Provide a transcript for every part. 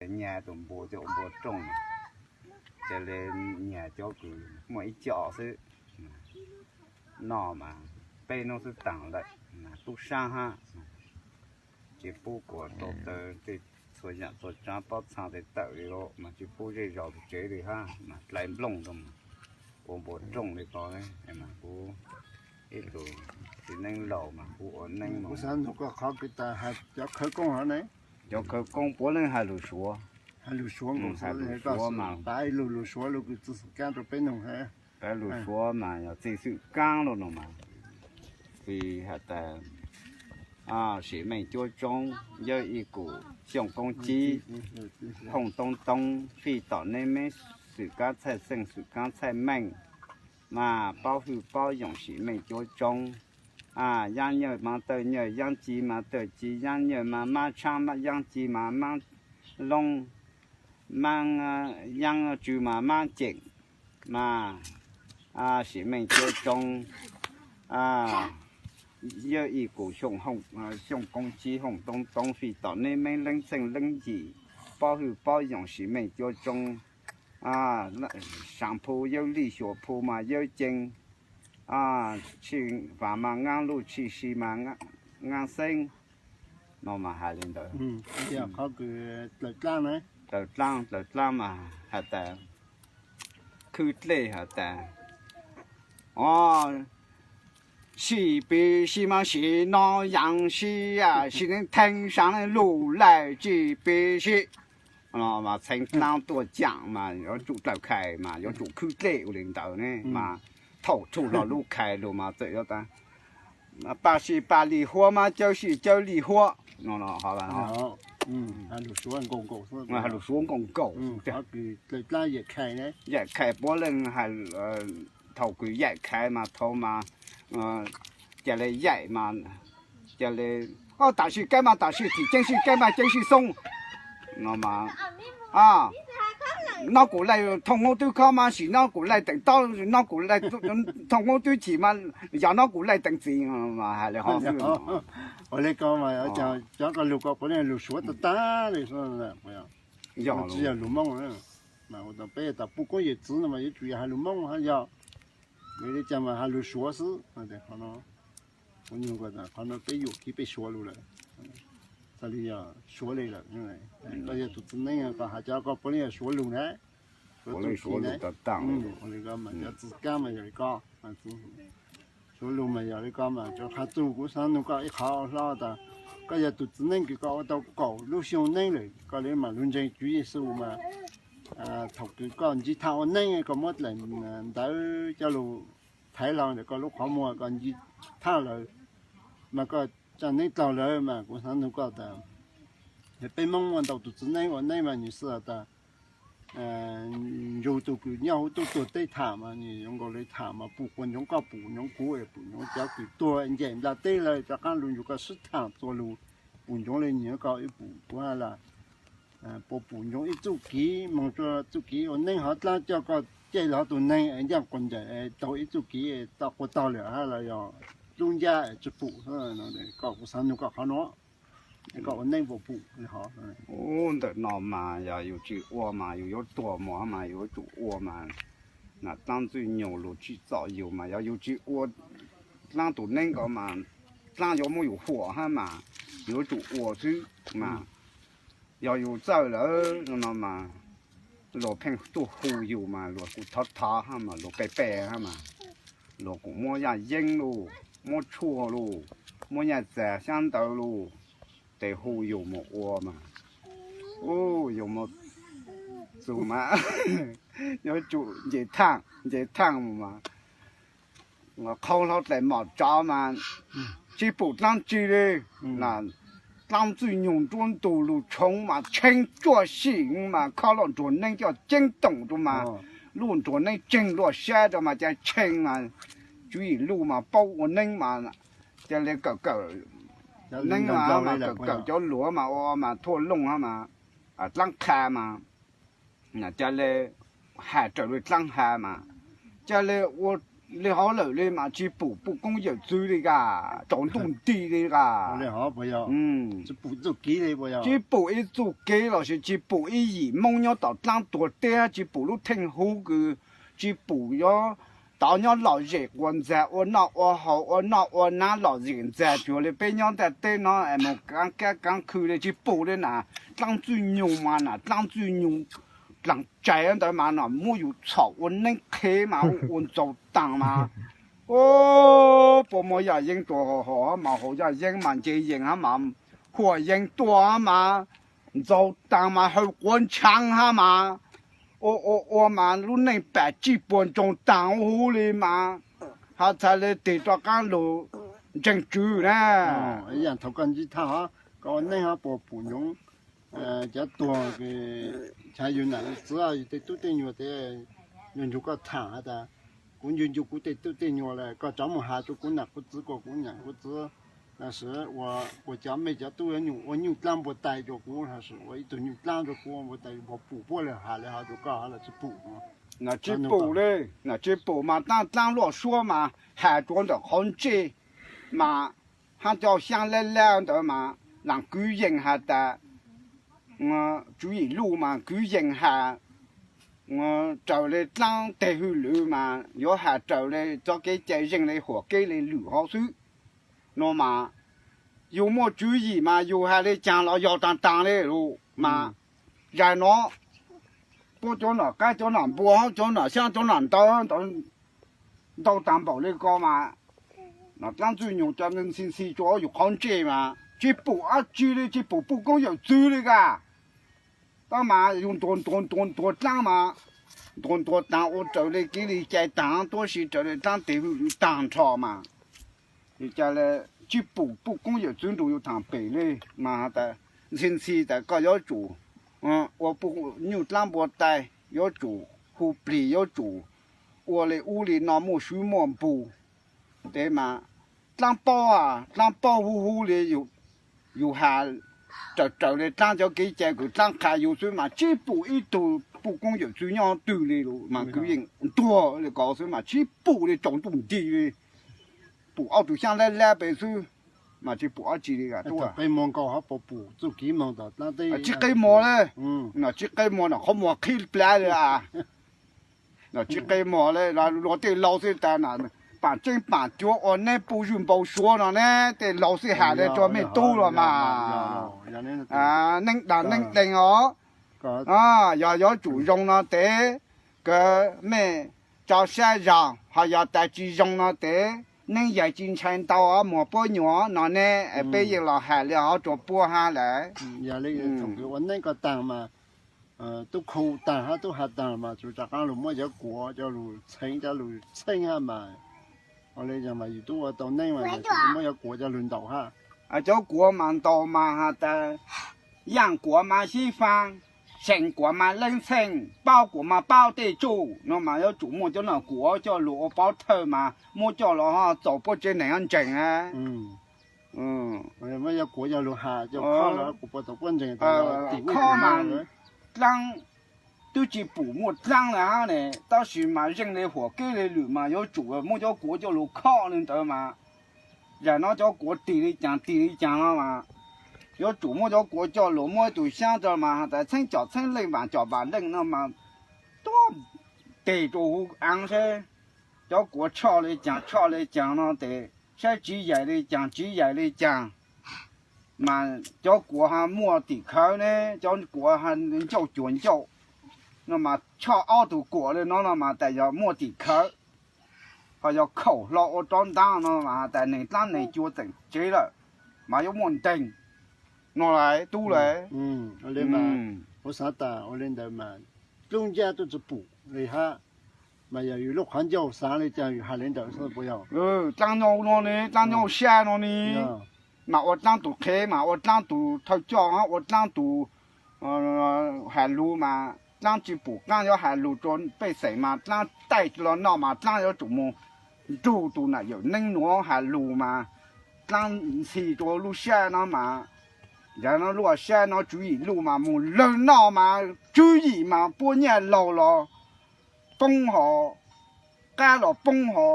Nyiag tus npua, cov npua rooj, ces li nyiag cov kws muaj ib co xwb, noj mas peb hnub xwb taag lawm, mas tub sab hab, tsis pub kuas rau taw tej txhua yam txhua tsav pob txha tes tawm li los mas tsis pub zej zos tus tsev li hab, mas dlai nplooj rau mas ua npua rooj li ko, mas kuv ib tug txiv neeb laus mas kuv ua neeb no. Kuv xaav nug koj qhov kws tas cov khawv koob hov ne, cov khawv koob puav leej hais lus Suav, hais lus Suav nkaus, hais lus Suav mas, tas ib lus lus Suav lug kws txi xwm kaab rau peb noog hab. Peb lus Suav mas yog txi xwm kaab lug no mas, txi has tas, sim meej cuab tsoob, yawb ib kum xyooj koob cib, hooj toob toob fij tom neb meej, xwm kaab txhaij xeej xwm kaab txhaij meej, mas paub hwj paub yoom sim meej cuab tsoob, yaab nyawj mas tawj nyawj, yaab ci mas tawj ci, yaab nyawj mas maab tshaab, yaab ci mas maab loob, maab yaab tsw mas maab ceem, mas sim meej cuab tsoob, yawb ib kum xyooj koob cib, hooj toob toob fij tom neb meej, leej xeej leej yim, paub hwj paub yoom sim meej cuab tsoob, saav phu yawb lij, xyuas phu mas yawb ceeb, tshij fav mas ngaab luj, tshij si mas ngaab xeeb, no mas hais li ntawd. Dlaws dlaab, dlaws dlaab mas has tas, khwb dlej has tas, o, sim pim si mas sim no yaav si, sim neej theej saav luj laij tsis pim si. Mas txheeb dlaab tuaj caam mas yuav tsum dlaws khais mas yuav tsum khwb dlej ua li ntawd ne mas, thaum tshuaj hlo lub khais lug mas txawm yuav tas, pam sim pam li huab mas cawv sim cawv li huab no. Hais lus Suav nkaus nkaus, yaim khais puav leej, thaum kws yaim khais mas thaum mas ca le yaim mas, ca le, o, tam sim kaib mas tam sim thim, ceeb sim kaib mas ceeb sim xoob no mas, nub kuv laij thooj hoob twb khob mas sim nub kuv laij teem taub, nub kuv laij thooj hoob twb chim mas yog nub kuv laij teem txiv, hais li hov xwb. Ua li ko mas cov ko lug ko puav leej lus Suav tag tag li, tsis yog lus Moob. Mas ua tas peb tas puj koob yawm txwv no mas yuav tsum yog hais lus Moob hab yog, vim li cas mas hais lus Suav xwb. Qhov no, kuv nug qhov no peb yuam kev peb Suav lug lawm, txhaj li yog Suav li lawm. Koj yog tus txiv neeb koj has cov ko puav leej yog Suav lug na. Ua li ko mas cov txiv kaab mas yog li ko, Suav lug mas yog li ko mas cov qha txug kuv xaav nug koj ib qhov hlob tas, koj yog tus txiv neeb kws koj ua tau kaum lub xyoo neeb lawm koj li mam lug ntseeg tswv Yexus mas, thaum kws koj ntsib thaaj ua neeb koj muab dlaim ntawv coj lug thaiv hlo ntawm koj lub qhov muag koj ntsib thaaj lawm, mas koj tsaaj neeb taug lawm mas kuv xaav nug koj tas, peb Moob ua ntau tus txiv neeb ua neeb mas nwg xaav tas, nrug tug kws nyob huv tuab tuag teb tham mas nwg yuav nkaus le tham mas pum quas ntsoov koj pum ntsoov kuv pum ntsoov cov kws tuag ncaim nplaj teb lawm rov qaab lug nrug koj sib tham txuas lug, pum ntsoov le nwg yuav koj ib pum kuv has las, puas pum ntsoov ib txuj kev moog rua txuj kev ua neeb hov dlaab coj koj caij lug hov tug neeg es ncaaj quas ncaim taug ib txuj kev tau quas taug lawm hab los yog dlub ncab tsi pum, koj kuv xaav nug koj qhov nuav, koj ua neeb puas pum li hov? Ub, ntawm no mas yog yus tsis ua mas yus yuav tuag mus mas yus yuav tsum ua mas, na dlaab ntxwg nyoog lug tsim txom yus mas yog yus tsis ua dlaab tus neeb ko mas dlaab yuav muab yus huam hab mas, yus yuav tsum ua xwb mas. Yog yus txawj lawm no mas luag pheej tuaj hu yus mas luag kuj thov thov hab mas luag pe pe hab mas, luag kuj muab yaj yeeb lauj, muab tshuaj lauj, muab yaj txag xyaab ntawv lauj, tes hu yus mus ua mas, ub, yus mus txug mas yuav tsum nce thaaj nce thaaj mus mas, qhau hlo dlaim mom tsov mas tsis pum dlaab tsi li. Dlaab ntxwg nyoog nruab ntug lug tshoov mas tsheej cuaj sim mas khob luaj nruag neeb coj ceeb toom rua mas, luaj nruag neeb tseeg luaj sab rua mas ca tsheej mas, tswv yim luj mas paub ua neeb mas ca le kawm kawm neeb mas kawm kawm cov luag mas ua mas thuaj looj hab mas, dlaab qha mas ca le has raws le dlaab ha mas, ca le ua li hov lawm li mas tsis pum puj koob yawm txwv li ka, tsaus ntuj nti li ka. Tsis pum ib txuj kev los sis tsis pum ib yim Hmoob nyob tom dlaab tuag teb, tsis pum lub theej huv kws tsis pum yuav tau nyob lom zem quas ntxag ua noj ua haus ua noj ua nab lom zem ntxag cuag li peb nyob ntaaj teb no es mus kaav kab kaav khw li tsis pum li na. Dlaab txwj nyoog mas na dlaab txwj nyoog dlaag tsais ntawd mas na muab yus txhom ua neeb qhev mas ua ntxaug taag mas, puas muaj yaaj yeeb tuaj hov mas haus yaaj yeeb mas nce yees hab mas, huam yees tuaj hab mas ntxaug taag mas haus quav ntshaav hab mas, ua ua ua mas lub neej pam tsij puag ntsoog taag huv li mas, has txhais li tig rov qaab lug ntseeg tswv na. Yaam thaum koj ntsib thaj hov, koj ua neeb hov puas pum nyoog cov tuag, chav yug nam yug txiv yug tej tub tej nyuag tes, nrug nrug koj thaam has tas, kuv ncu ncu kuv tej tub tej nyuag lawm, koj rov mus has rua kuv nam kuv txiv, kuas kuv nam kuv txiv, lossis ua cov mej cov tub nyuj ua nyuj dlaab npua tais rua kuv, lossis ua ib tug nyuj dlaab rua kuv npua tais, puas pum puab lawm has li hov rua koj los tsis pum? Tsis pum li, tsis pum mas dlaab dlaab luaj suab mas has rua ntawm qhov ntsej mas, hab cov xyaab lab lab ntawd mas laam kwv yees has tas, tswv yim luj mas kwv yees has raws li dlaab teg hwj lwm mas yuav has raws li txoj kev cai zeeg li huam kev li lwm hov xwb. No mas yug muaj tswv yim mas yug has li caag los yog taag taag li lug mas. Zag no puab cov nom qaab cov nom npua hab cov nom xyaab cov nom ntawv ntau taag npaum li ko mas, dlaab txwj nyoog cov ntxhi ntxhi rua yug qhov ntsej mas tsis pum dlaab tsi li, tsis pum puj koob yawm txwv li ka. Tab mas yug ntuag ntuag ntuag ntuag dlaab mas ntuag ntuag taag ua raws li kev li cai taag, tuab si raws li dlaab teg hwj lwm taag nrho mas, li cas li tsis pum puj koob yawm txwv nrug yug thaam pem li mas tas, ntxhi ntxhi tas koj yuav tsum ua puj nyuj dlaab npua tais, yuav tsum hu plig, yuav tsum ua li ub li no muaj swb muaj npug. Tes mas dlaab paub, dlaab paub huv huv li, yug has raws raws li dlaab cov kev cai kws dlaab qha yug xwb mas tsis pum ib tug puj koob yawm txwv nyob twg li lug mas kwv yees ntuag li ko xwb mas tsis pum li, tsaus ntuj nti li. Pum ob tug xyaab lab lab pem xwb mas tsis pum dlaab tsi li. Tsis qe muag li, tsis qe muag na, qhov muag qhib plab li. Tsis qe muag li, luag tej laug xwb tas na, paam tseeb paam cuav ua neb puj zwj npau suav no ne, tej laug xwb has li rua mej tub los mas. Neeb dag neeb deeg os, yog yuav tsum zoo no tes kws mej tso sab zog, ho yog tas tsis zoo no tes neeb yaig tsis ntshai ntau muag puab nyuag no ne, peb yeej los has li hov rua puab hab lawm. Yog li ua neeb ko taag mas tub khu taag hab tub ha taag mas tsuas rov qaab lug muab cov kuav coj lug txheeb, coj lug txheeb hab mas. Ua li yog mas yus tub ua tau neeb mas muab cov kuav coj lug ntaus hab. Cov kuav mas ntaus mas has tas, yaaj kuav mas xib faaj, seem kuav mas leej txheej, paub kuav mas paub tej tsuj no mas yuav tsum muaj cov no kuav coj lug ua pov thawj mas muab coj los ho txaus puab tsev neeg ntseeg. Kuav coj lug has, kuav tau puab ntseeg, khob mas dlaab twb tsis pum muaj dlaab li hab ne, tab sis mas zeeg li huam kev li lwm mas yuav tsum muab cov kuav coj lug khob li ntawd mas. Zag no cov kuav tig li caag tig li caag no mas yuav tsum muab cov kuav coj lug muab ib tug xyaab rua mas has tas txheeb com txheeb leej vaam com vaam leej no mas tuab teg rua huv aav seb cov kuav tshoj li caag tshoj li caag no tes saib tsiv yaim li caag tsiv yaim li caag. Mas cov kuav ho muaj tim khawv ne, cov kuav ho ncauj cuag ncauj no mas tshoj ob tug kuam li no no mas tas yog muaj tim khawv, ho yog khaum hlo ua rov ntaab no mas tas neeg dlaab neeg cua txeem tsev lawm mas yuav muaj nteeg no lawm tub lawm. Ua li ntawd mas dlub ncaj tub tsi pum li hab, mas yog yus lub qhov ncauj xaav li cas yus has li ntawd xwb puas yog? Dlaab nyob no ne, dlaab nyob sab no ne, mas ua dlaab tug qhev mas ua dlaab tug thawj coj, ua dlaab tug has lug mas dlaab tsi pum qaab yuav has lug rua pej xeem mas dlaab taij los noj mas dlaab yuav tsum moog nrug tug nam yawm neeb nuav has lug mas dlaab ntxhi rua lub sab no mas, yog no luaj sab no tswv yim luj mas moog lawg noj mas tswv yim mas puab nyaj laug los poob hos qab los poob ho,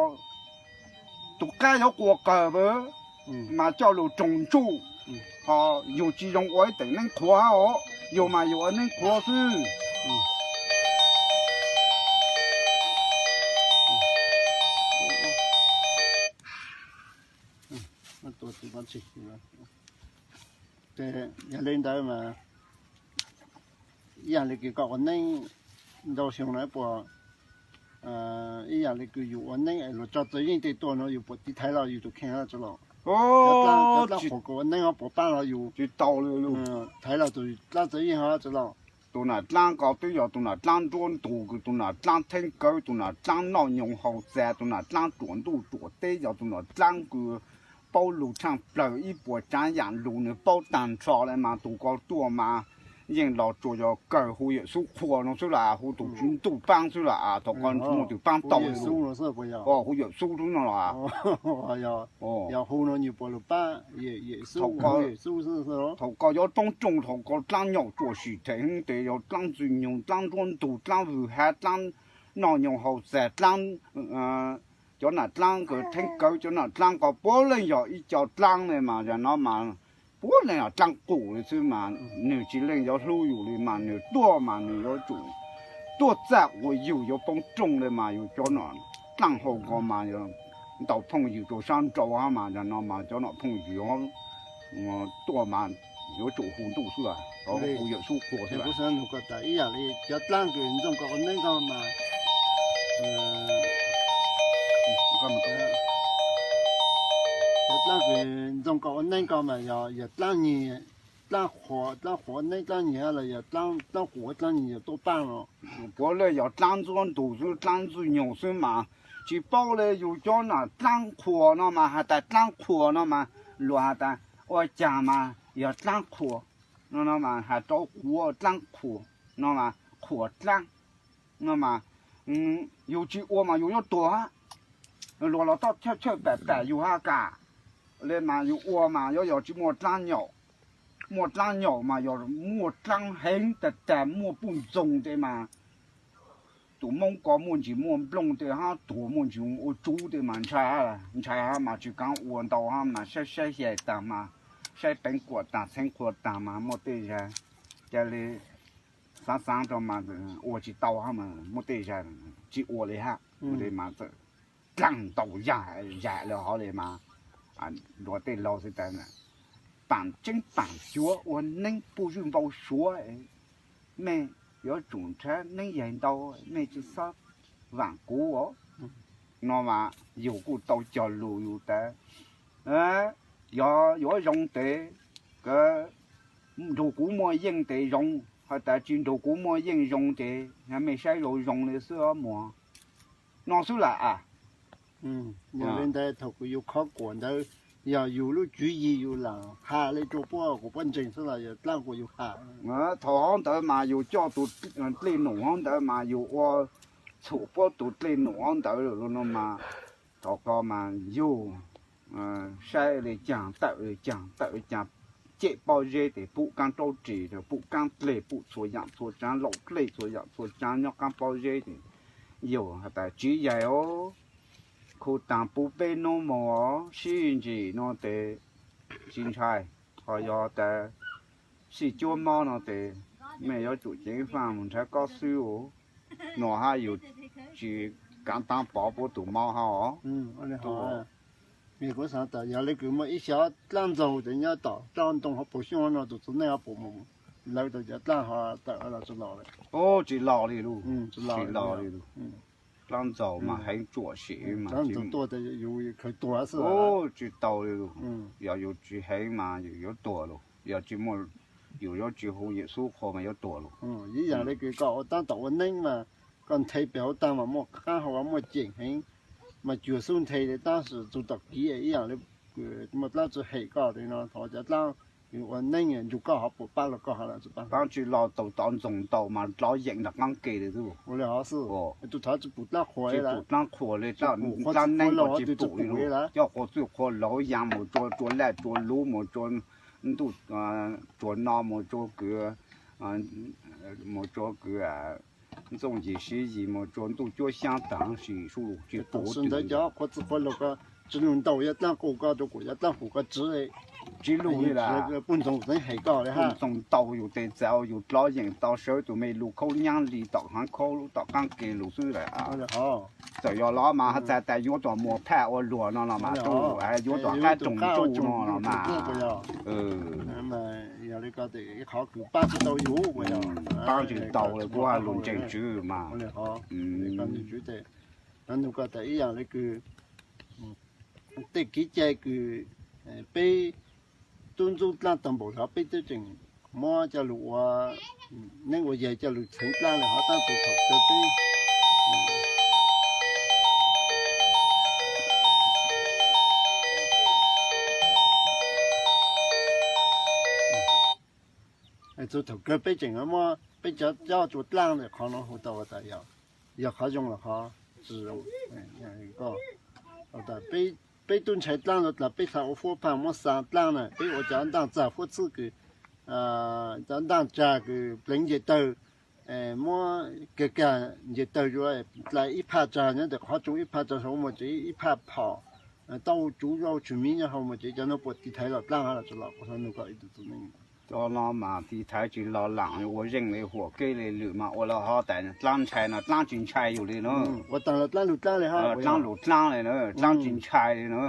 tus qab yuav qua qawg mas coj lug roog ntsuj, ho yug tsis zoo ua ib teem neeb qhuav os, yug mas yug ua neeb qhuav xwb. Yog li ntawd mas ib yam li kws koj ua neeb ntau xyoo na puas, ib yam li kws yus ua neeb es luag tso txawv yeej tej tuaj no yus puas tiv thaiv los yus tus kheej tso los? Cov dlaab qhuas kws ua neeb ho puas paab los yus tsis tau li, thaiv los tus dlaab txawv yeej ho tso los? Tus nam dlaab ko twb yog tus nam dlaab nruab ntug, kws tus nam dlaab theeb kawv, tus nam dlaab noj nyoog haus txag, tus nam dlaab ruam ntuj ruam teb, yog tus nam dlaab kws paub lug tshaaj plawg ib puas tsaav yaam lug nws paub taag nrho le mas tus ko tuaj mas yeej los tsuas yog kawg hu Yawm Xub qhuas no xwb las, hu tus tswv ntuj paab xwb las, thaum ko muaj tus paab tau li, hu Yawm Xub xwb no las. Thaum ko yuav poob rooj, thaum ko dlaab nyaum tsuam sim theem heev tes yog dlaab ntxwg nyoog, dlaab nruab ntug, dlaab vwm hav, dlaab noj nyoog haus txag, dlaab, cov nam dlaab kws theeb kawv, cov nam dlaab ko puav leej yog ib co dlaab ne mas yog no mas puav leej yog dlaab qus li xwb mas nwg tsis leej yuav hlub yus li mas nwg tuaj mas nwg yuav tsum tuaj txaj ua yug yuav poob rooj li mas yus cov nom dlaab hau ko mas yog ntau phooj ywg rau sab nraud hab mas yog no mas cov nom phooj ywg tuaj mas yuav tsum hu ntuj xwb, hu Yawm Xub qhuas xwb. Kuv xaav nug koj tas ib yam li cov dlaab kws ntxoog koj ua neeb ko mas, cov dlaab kws ntxoog koj ua neeb ko mas yog, yog dlaab nyig, dlaab qhuas, dlaab qhuas ua neeb dlaab nyig los yog dlaab qus dlaab nyig yog tuaj paab no? Puav leej yog dlaab ntxuab ntug xwb, dlaab ntxwg nyoog xwb mas tsis paub li. Yus cov nam dlaab qhuas no mas has tas dlaab qhuas no mas luag has tas ua caag mas yog dlaab qhuas no no mas has rau quav dlaab qhuas no mas qhuas dlaab no mas yus tsis ua mas yus yuav tuag hab. Luag los toj chawj chawj pam pam yus hab kas li mas yus ua mas yuav yog tsis muaj dlaab nyaum. Muaj dlaab nyaum mas yog muaj dlaab heev tag tag, muaj puj ntxoog tes mas tus Moob ko muaj ntsis muaj nplooj tes hab, tuag muaj ntsis ua tsuv tes mas ntshai, ntshai hab mas tsis kaav ua ntau hab mas saib saib xyais taag mas, saib peev kuam taag, txheeb qhua taag mas muaj tej zag ca le xaav xaav rau mas ua tsis tau hab mas muaj tej zag tsis ua li hab. Mas txawm dlaag ntau yam yam le hov li mas luag tej laug xwb tas, paam tseeb paam xyuav ua neeb puj zwj npau suav, mej yuav tsum nrhav neeb yaig ntau, mej tsis xob vaam kuv os. No mas yug kuj tau cog lus yug tas, yog yuav zoo tes, nrug kuv muaj yeej tes zoo, has tas tsis nrug kuv muaj yeej zoo tes mej saib zoo zoo li xwb muag. No xwb lam as. Yog li ntawd thaum kuv yug khob kuam ntawd, yog yug lub tswv yim yug lam has li rua puab kuas puab ntseeg xwb los yog dlaab kuas yug has? Thaum hov ntawd mas yug coj tus dlej num hov ntawd mas yug ua txhum puab tus dlej num hov ntawd lawm no mas, thaum ko mas yug saib le caag tawm le caag tawm le caag, cem pob zeb tes pum kaab raub ris, pum kaab dleg, pum txhua yaam txhua tsaav, laum dlej txhua yaam txhua tsaav nyob kaab pob zeb tes yug has tas tsiv yaig os, khu taag pub peb nub moog os, sib ntsim no tes tsis ntshai, ho yog tas sib cuab mob no tes mej yuav tsum ceev faaj moog nrhav kob xwb os. No hab yug tsis kaav taab pov puab tus mob hab os. Yog le kws muaj ib xyov dlaab ntxaug tes nyob tom roj ntoo hov puas xyoo no tus txiv neej ho puas moog lawv tau cov dlaab ho tawm los tsi los? Tsis los li lug, tsis los li lug. Dlaab ntxaug mas heev tsuam sim mas tsis tau li lug. Yog yug tsis heev mas yug yuav tuag lug, yog tsis muaj, yug yuav tsis hu Yawm Xub qhuas mas yuav tuag lug. Ib yaam le kws koj ua taab tom ua neeb mas koj nthe pem hauv taag mas muaj qaab hau muaj ceem heev, mas cuag xub nthe li tab sis txug tom kiv ib yaam le muaj dlaab tsi hem koj li no thov cov dlaab ua neeb nrug koj hov puas paab los koj hov los tsi paab? Paab tsi los tau tov ntxoog tau mas dlov yeem nrag qaab ke li xwb. Ua li hov xwb, tug thov tsi pum dlaab qhuas li, dlaab neeb tsi pum li, coj qhua txwj qhua laug yaam mus rua, rua laj rua luv mus rua ntuj, rua no mus rua kws, mus rua kws Ntxooj yim siv yim mus tsuas ntuj cuab xyab taag sim su lug tsi pum ntawd cov qhua txwg qhua lug ko, tsi lug ntaus yav dlaab qus ko rua kuas yav dlaab qus ko tsi, tsi lug li lawm. Puj ntxoog teev hem ko, puj ntxoog ntaus yus tes txaus yus dlov yeem tau sawv tus me lug khaub nyaab li tom haav khaub lub tom qaab ke lug xwb lawm. Txawm yog los mas has txais tas yuav tom muas phaj ua luag no los mas, yuav tom qab roog tsuj no los mas, paab tsi tau yus, paab tsi tau lug ntseeg tswv mas. Tej kev cai kws peb tub ntxub dlaab tau npaum li hov peb twb tseem muab coj lug ua neeb ua yaig coj lug txheev dlaab li hov tab sis thaum kawg peb txug thaum kawg peb tseem muab peb cov cob rua dlaab ntawm qhov no hu tau tas yog qhov zoo los qhov tsi zoo. Peb tub ntshai dlaab ntawd tas peb xav ua fuab phaj muab xa dlaab na, peb ua cov ntaaj txag fuab txhwb kws, cov ntaaj tsag kws pleev nce tawg, muab kag kag nce tawg zuj dlai ib phaj tsag nyob ntawm qhov tsoo, ib phaj tsag saum muag tsev, ib phaj phom, tau tsuv zaub tsw miv nyob hauv muag tsev, cov nuav puas tiv thaiv los dlaab hab los tsi los? Cov no mas tiv thaiv tsi los laam ua zeej le huam kev le lwm mas ua li hov tas dlaab ntshai no dlaab tsi ntshai yus li na. Dlaab lug dlaab le na, dlaab tsi ntshai li na.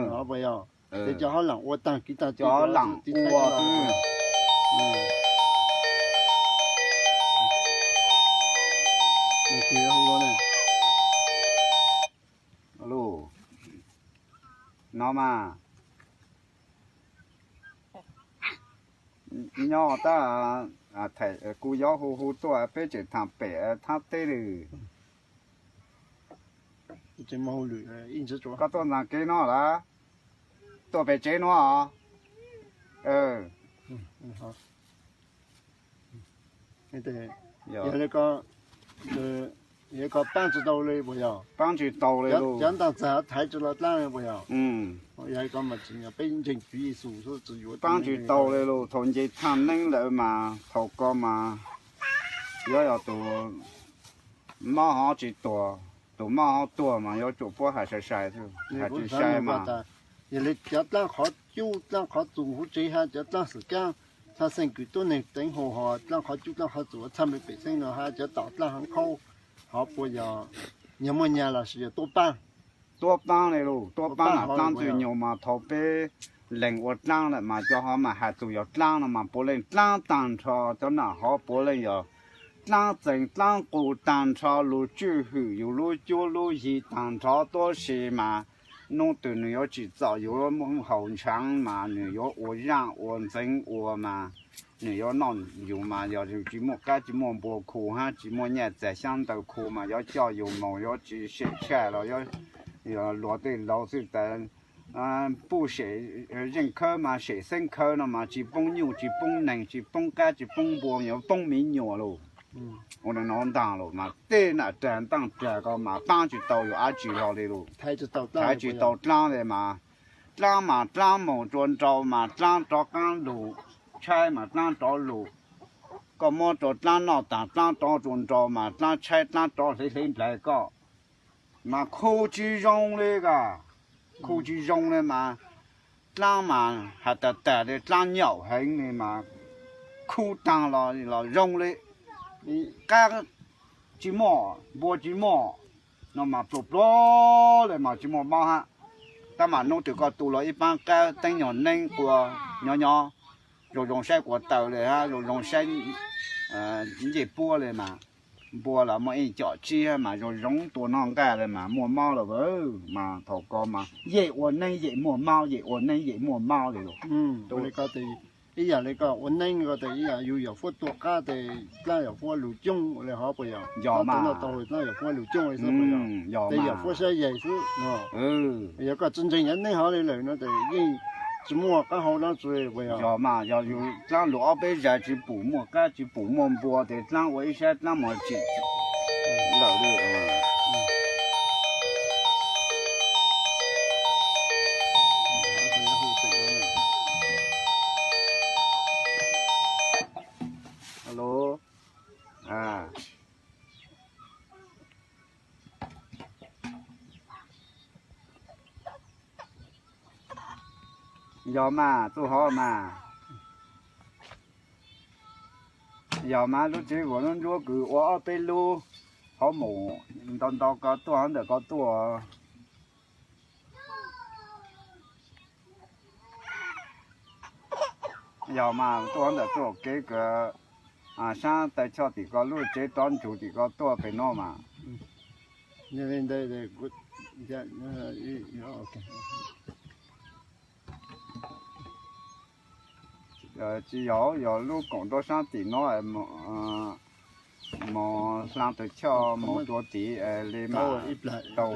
Cov laam ua, no mas nyob tab, kuv yuav hu hu tuaj peb tseem thaam pem thaab teb li. Koj tuaj ntxaag kev no lawm? Tuaj pem tsev nuav. Yog li ko paab tsi tau li puas yog? Paab tsi tau li, cov ntaaj txag thaiv tsi los dlaab puas yog? Yog li ko mas tsi yog peb ntseeg tswv Yexus xwb tsi yuav paab tsi tau li lug. Thaum nce thaaj neeb lawm mas thaum ko mas yuav yog tus mob hov tsi tuag, tus mob hov tuag mas yuav tsum puab has sai sai, has tsi sai mas. Yog li cov dlaab qhov cub dlaab qhov txus huv tsev hab cov dlaab xwm kaab txhaj xeej kws tuab neeg teev hau ho dlaab qhov cub dlaab qhov txus txhaj me pem xeeb no hab cov tom dlaab haav khaub, hov puas yog nyag muaj nyag lossis yog tuab paab? Tuab paab li lug, tuab paab lam dlaab ntxwg nyoog mas thaum peb leeg ua dlaab lawm mas cov hov mas has txug yog dlaab no mas puav leej dlaab taag nrho, cov nam hov puav leej yog dlaab txeeg dlaab qus taag nrho, lug tswj hwm yus lub cuab lub yig taag nrho tuab si mas nub twg nwg yuav tsim txom yus lub haus ntshaav mas nwg yuav ua zaaj ua ntxeev ua mas nwg yuav noj yus mas yog yus tsi muaj qaab tsi muaj npua khu hab tsi muaj nyaj txag xyaab ntawv khu mas yuav coj yus moog yuav tsi sem tshaj los luag tej laug xwb tas puj sem zeej khawb mas sem xeeb khawb no mas tsi poob nyuj tsi poob neeg tsi poob qaab tsi poob npua yuav poob miv nyuam lug. Ua no ntaag lug mas tej nam rag ntaaj rag ko mas paab tsi tau yus dlaab tsi hlo li lug. Thaiv tsi tau dlaab li mas, dlaab mas dlaab moog rua nrau mas dlaab rov qaab lug, tshaib mas dlaab rov lug. Koj muab rua dlaab noj taag dlaab rov rua nrau mas dlaab tshaib dlaab rov hle hle nplhaig koj. Mas khu tsi zoo li ka, khu tsi zoo li mas, dlaab mas has tas tas li dlaab nyaum heev li mas, khu taag los zoo li, qaab tsi muaj npua tsi muaj, no mas pluag pluag li mas tsi muaj mob hab. Tab mas nub twg koj tu los ib paab qaab teeb nyog neeb qua nyob nyob, zoo zoo saib qua taws li hab zoo zoo saib ncej puab li mas, npua los muaj ib com tsib mas zoo zoo tua noj nqaj li mas muaj mob lawm. Mas thaum ko mas yej ua neeb yej muaj mob, yej ua neeb yej muaj mob li lawm. Ib yam li koj ua neeb ko tes ib yam yus yawm fuab tua qab tes dlaab yawm fuab lug coob li hov puas yog? Yog mas, dlaab yawm fuab lug coob li xwb puas yog? Tes yawm fuab saib yaig xwb. Yog koj tsi ntseeg cov neeb hov li lawm no tes yeej tsi muaj qaab hau dlaab tsi puas yog? Yog mas, yog yus dlaab lug ob peb zag tsi pum muaj qab tsi pum muaj npua tes dlaab ua ib sab dlaab mus tsim lawm li. Alo, Yog mas tuaj hov mas. Yog mas lub tsev uas lub nruab kws ua ob peb lub, hov mus nto nto ko tuaj hov ntawm ko tuaj. Yog mas tuaj hov ntawm tuaj kev kws sab taw choj tim ko lub tsev rov ntsug tim ko tuaj pem no mas. Tsis yog, yog lub koom rov sab tim no, mus hla taw choj mus rua tid li mas tau.